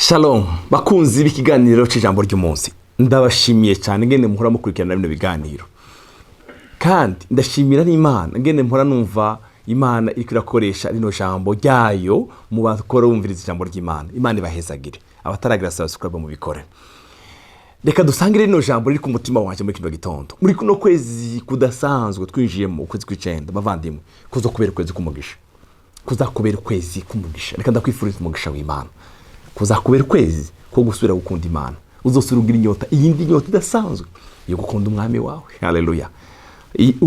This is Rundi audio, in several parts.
Shalom bakunzi b'ikiganiro cy'ijambo ry'umunsi, ndabashimiye cyane ngene muhora mukurikirana bino biganiro, kandi ndashimira n'Imana ngene mpora numva Imana iriko irakoresha rino jambo ryayo mu bakora bumviriza ijambo ry'Imana. Imana ibahezagire. Abataragira subscribe, mubikore. Reka dusangire rino jambo riri ku mutima wanje muri kino gitondo, muri kuno kwezi kudasanzwe twinjiyemo, ukwezi kw'icenda. Bavandimwe, kuza kubera ukwezi k'umugisha, kuzakubera ukwezi k'umugisha. Reka ndakwifuriza umugisha w'Imana, kuzakubera ukwezi ko gusubira gukunda Imana. Uzosubira ugira inyota, iyindi nyota idasanzwe yo gukunda Umwami wawe. Haleluya!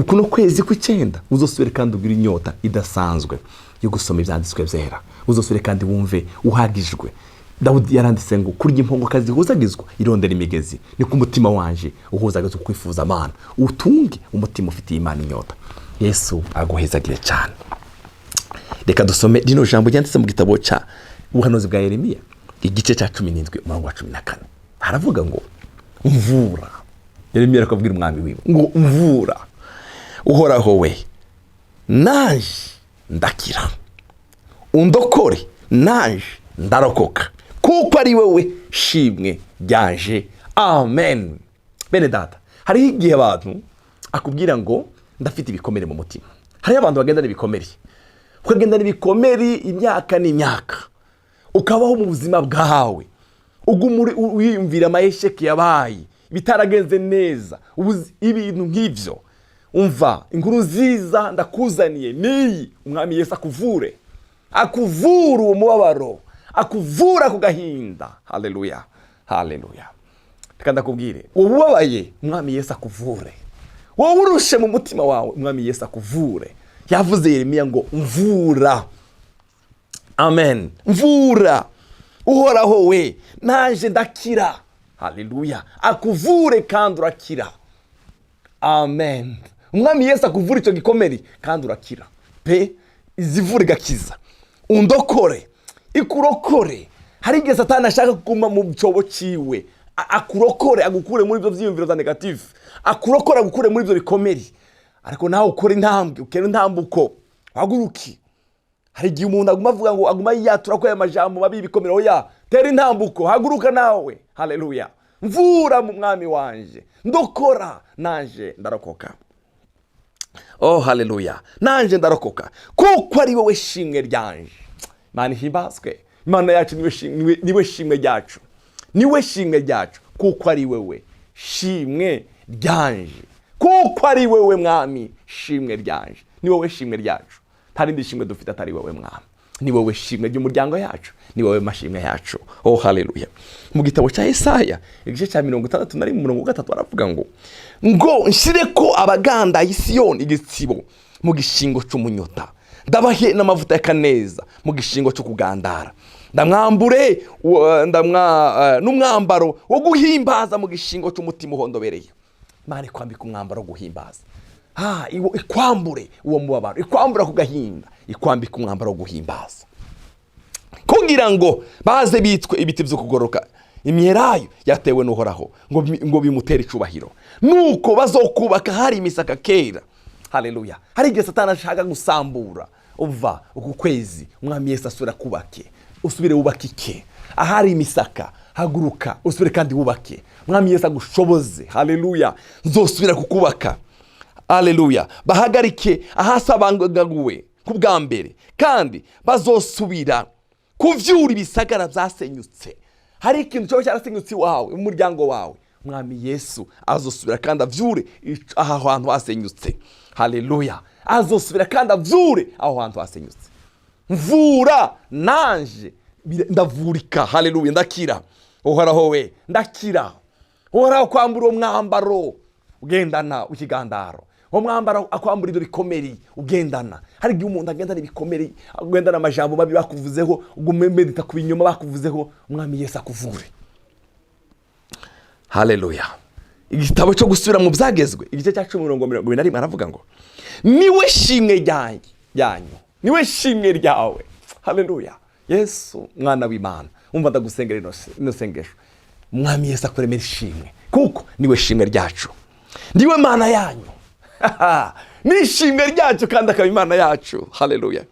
Kuno kwezi kw'icenda uzosubire kandi ugira inyota idasanzwe yo gusoma ibyanditswe byera. Uzosubire kandi wumve uhagijwe. Dawudi yaranditse ngo: "Kurya impongokazi zihuzagizwa irondera imigezi, niko umutima wanje uhuzagizwa kwifuza Amana." Utunge umutima ufitiye Imana inyota. Yesu aguhezagire cyane. Reka dusome rino jambo ryanditse mu gitabo cya ubuhanuzi bwa Yeremiya, igice cya 17, umurongo wa 14. Haravuga ngo: "Mvura." Yeremiya arakabwira umwami wiwe ngo: "Mvura, Uhoraho we, naje ndakira. Undokore, naje ndarokoka, kuko ari wowe shimwe ryanje." Amen. Bene data, hariho igihe abantu akubwira ngo: "Ndafite ibikomere mu mutima." Hariho abantu bagendana ibikomere, ukagendana ibikomere imyaka n'imyaka, ukabaho mu buzima bwawe uguma wiyumvira amayesheki yabaye, bitaragenze neza, ibintu nk'ibyo. Umva, inkuru nziza ndakuzaniye niyi: Umwami Yesu akuvure, akuvure uwo mubabaro, akuvura ku gahinda. Haleluya, haleluya! Reka ndakubwire, wowe ubabaye, Umwami Yesu akuvure. Wowe urushe mu mutima wawe, Umwami Yesu akuvure. Yavuze Yeremiya ngo: "Mvura." Amen. "Mvura, Uhoraho we, naje ndakira." Haleluya! Akuvure kandi urakira. Amen. Umwami Yesu akuvura icyo gikomere kandi urakira pe. Izivura igakiza. "Undokore", ikurokore. Hari igihe Satani ashaka kuguma mu cyobo ciwe. Akurokore, agukure muri ibyo byiyumviro bya négatif, akurokore, agukure muri ibyo bikomere. Ariko nawe ukora intambwe, ukera intambuko, uhaguruke. Hari igihe umuntu aguma avuga ngo aguma yiyatura ko aya majambo mabi, ibikomere. Oya, tera intambuko, haguruka nawe. Haleluya! "Mvura mu Mwami wanje, ndokora, nanje ndarokoka." Oh haleluya! "Nanje ndarokoka, kuko ari wowe shimwe ryanje." Imana ihimbazwe. Imana yacu niwe shimwe ryacu, niwe shimwe ryacu. "Kuko ari wewe shimwe ryanje", kuko ari wewe Mwami shimwe ryanje. Ni wowe shimwe ryacu, nta rindi shimwe dufite atari wowe Mwami. Ni wowe shimwe ry'umuryango yacu, ni wowe mashimwe yacu. Oh haleluya! Mu gitabo cya Yesaya, igice cya 61, umurongo wa 3, aravuga ngo: "Nshire ko abagandaye Siyoni igitsibo mu gishingo cy'umunyota, ndabahe n'amavuta y'akaneza mu gishingo cyo kugandara, ndamwambure n'umwambaro wo guhimbaza mu gishingo cy'umutima uhondobereye." Imana ikwambika umwambaro wo guhimbaza. Ikwambure uwo mubabaro, ikwambura ku gahinda, ikwambika umwambaro wo guhimbaza, kugira ngo baze bitwe ibiti byo kugororoka, imyelayo yatewe n'Uhoraho, ngo bimutere icubahiro. Nuko bazokubaka hari imisaka kera. Haleluya! Hari igihe Satani ashaka gusambura. Uva uku kwezi Umwami Yesu asubira kubake, usubire wubake ahari imisaka. Haguruka usubire kandi wubake. Umwami Yesu agushoboze. Haleluya! "Nzosubira kukubaka." Haleluya! "Bahagarike ahasabangaguwe ku bwa mbere, kandi bazosubira kuvyura ibisagara byasenyutse." Hari ikintu cyaba cyarasenyutse iwawe, mu muryango wawe. Umwami Yesu azosubira kandi avyure aha hantu hasenyutse. Haleluya! Azosubira kandi avyure aho hantu hasenyutse. "Mvura, nanje ndavurika." Haleluya! "Ndakira, Uhoraho we, ndakira." Uhoraho kwambura uwo mwambaro ugendana w'ikigandaro, uwo mwambaro akwambura ibyo bikomeri ugendana. Hari igihe umuntu agendana ibikomeri, agendana amajambo mabi bakuvuzeho, ugume medita ku binyoma bakuvuzeho. Umwami Yesu akuvure. Haleluya! Igitabo cyo gusubira mu byagezwe, igice cya 10, mirongo 21, aravuga ngo: "Niwe shimwe ryanjye, ryanyu, niwe shimwe ryawe." Haleluya! Yesu mwana w'Imana, umva, ndagusengera rino sengesho. Umwami Yesu akuremera ishimwe, kuko niwe shimwe ryacu, niwe Mana yanyu. Ni ishimwe ryacu kandi akaba Imana yacu. Haleluya!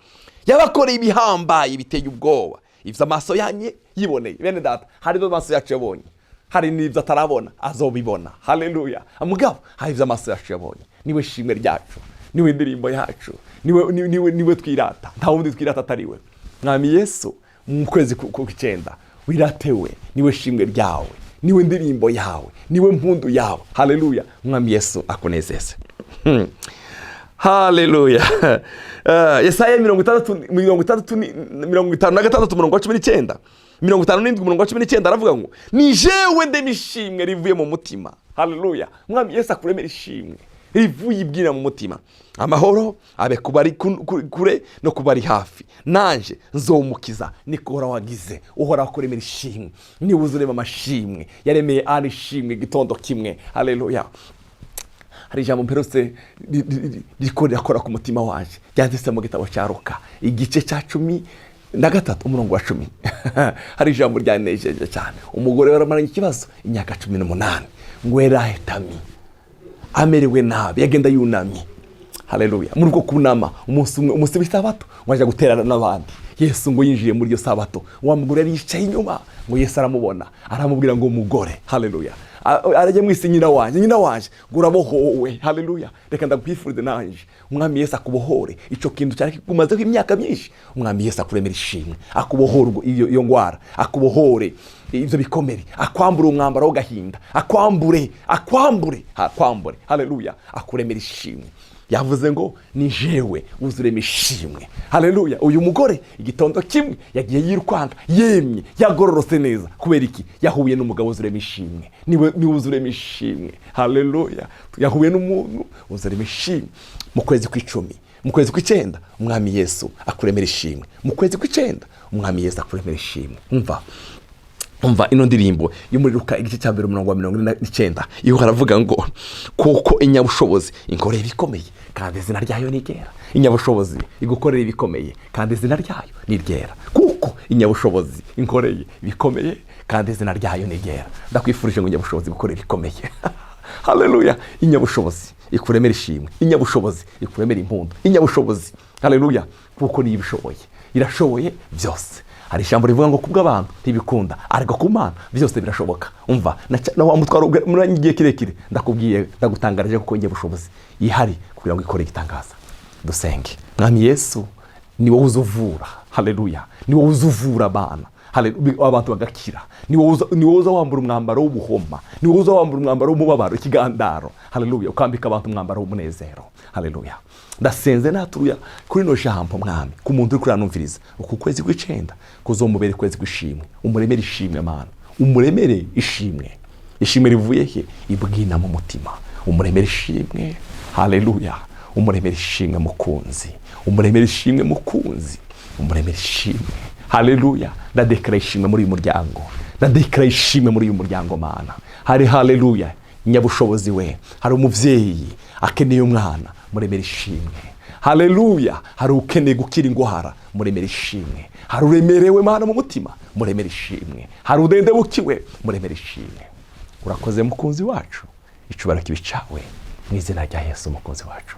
"Yabakoreye ibihambaye biteye ubwoba, ibyo amaso yanyu yiboneye. Bene data, hari ibyo amaso yacu yabonye, hari n'ibyo atarabona azobibona. Haleluya! Mugabo hari ibyo amaso yacu yabonye. Niwe shimwe ryacu, niwe indirimbo yacu, niwe twirata, nta wundi twirata atari we. Mwami Yesu, mu kwezi kw'icyenda wiratewe, niwe shimwe ryawe, niwe ndirimbo yawe, niwe mpundu yawe. Haleluya! Mwami Yesu akunezeze. Haleluya! Yesaya 60, 60, 56, umurongo wa 19, 57, umurongo wa 19, aravuga ngo: "Ni jewe ndema ishimwe rivuye mu mutima." Haleluya! Mwami Yesu akuremera ishimwe rivuye ibwira mu mutima. Amahoro abe ku bari kure no ku bari hafi, nanje nzomukiza, niko Uhoraho wagize. Uhoraho akuremera ishimwe, niba uzi urema amashimwe. Yaremeye ari ishimwe igitondo kimwe. Haleluya! Hari ijambo mperutse ririko rirakora ku mutima wanje, ryanditse mu gitabo cya Luka, igice cya 13, umurongo wa 10. Hari ijambo ryanejeje cyane. Umugore waramaranye ikibazo imyaka 18, ngo yarahetami, amerewe nabi, yagenda yunamye. Haleluya! Muri ubwo kunama, umunsi umwe, umunsi w'isabato, ngo ajya guterana n'abandi. Yesu ngo yinjiye muri iyo sabato, wa mugore yari yicaye inyuma. Ngo Yesu aramubona, aramubwira ngo: "Mugore," haleluya, arajya mwisi "nyina wanje, nyina wanje," ngo "urabohowe." Haleluya! Reka ndakwifurize nanje, Umwami Yesu akubohore ico kintu cyari kikumazeho imyaka myinshi. Umwami Yesu akuremera ishimwe, akubohore iyo ngwara, akubohore ibyo bikomere, akwambure umwambaro w'agahinda, akwambure, akwambure, akwambure. Haleluya! Akuremera ishimwe. Yavuze ngo: "Ni jewe wuzuremo ishimwe." Haleluya! Uyu mugore igitondo kimwe yagiye yirukanka yemye, yagororotse neza. Kubera iki? Yahuye n'umugabo wuzuremo ishimwe. Niwe wuzuremo ishimwe. Haleluya! Yahuye n'umuntu wuzuremo ishimwe. Mu kwezi kw'icumi, mu kwezi kw'icyenda, Umwami Yesu akuremera ishimwe. Mu kwezi kw'icyenda, Umwami Yesu akuremera ishimwe. Umva, umva ino ndirimbo yo muri Luka, igice cya 1, umurongo wa 49. Iyo haravuga ngo: "Kuko inyabushobozi inkorera ibikomeye, kandi izina ryayo ni ryera." Inyabushobozi igukorera ibikomeye, kandi izina ryayo ni ryera. Kuko inyabushobozi inkoreye ibikomeye, kandi izina ryayo ni ryera. Ndakwifurije ngo inyabushobozi igukorere ibikomeye. Haleluya! Inyabushobozi ikuremera ishimwe, inyabushobozi ikuremera impundu, inyabushobozi. Haleluya! Kuko niyo ibishoboye, irashoboye byose. Hari ijambo rivuga ngo: "Kubw'abantu ntibikunda, ariko ku Mana byose birashoboka." Umva, na wa mutwaro muri igihe kirekire, ndakubwiye, ndagutangarije kuko inyabushobozi ihari kugira ngo ikore igitangaza. Dusenge. Mwami Yesu, ni wowe uza uvura. Haleluya! Ni wowe uza uvura abana. Haleluya, abantu bagakira. Ni wowe uza wambura umwambaro w'ubuhoma, ni wowe uza wambura umwambaro w'umubabaro, ikigandaro. Haleluya! Ukambika abantu umwambaro w'umunezero. Haleluya! Ndasenze, naturuya kuri ino jambo, Mwami, ku muntu uri kuranumviriza, uku kwezi kw'icenda kuzomubera ukwezi kw'ishimwe. Umuremere ishimwe, Mana, umuremere ishimwe. Ishimwe rivuye he? Ibwina mu mutima. Umuremere ishimwe. Haleluya! Umuremere ishimwe, mukunzi, umuremere ishimwe, mukunzi, umuremere ishimwe. Haleluya! Ndadekara ishimwe muri uyu muryango, ndadekara ishimwe muri uyu muryango, Mana. Hari, haleluya, nyabushobozi we, hari umubyeyi akeneye umwana, muremere ishimwe. Haleluya! Hari ukeneye gukira indwara, muremere ishimwe. Hari uremerewe, Mana, mu mutima, muremere ishimwe. Hari udendebukiwe, muremere ishimwe. Urakoze, mukunzi wacu. Icubaro kibi cawe, mu izina rya Yesu umukunzi wacu.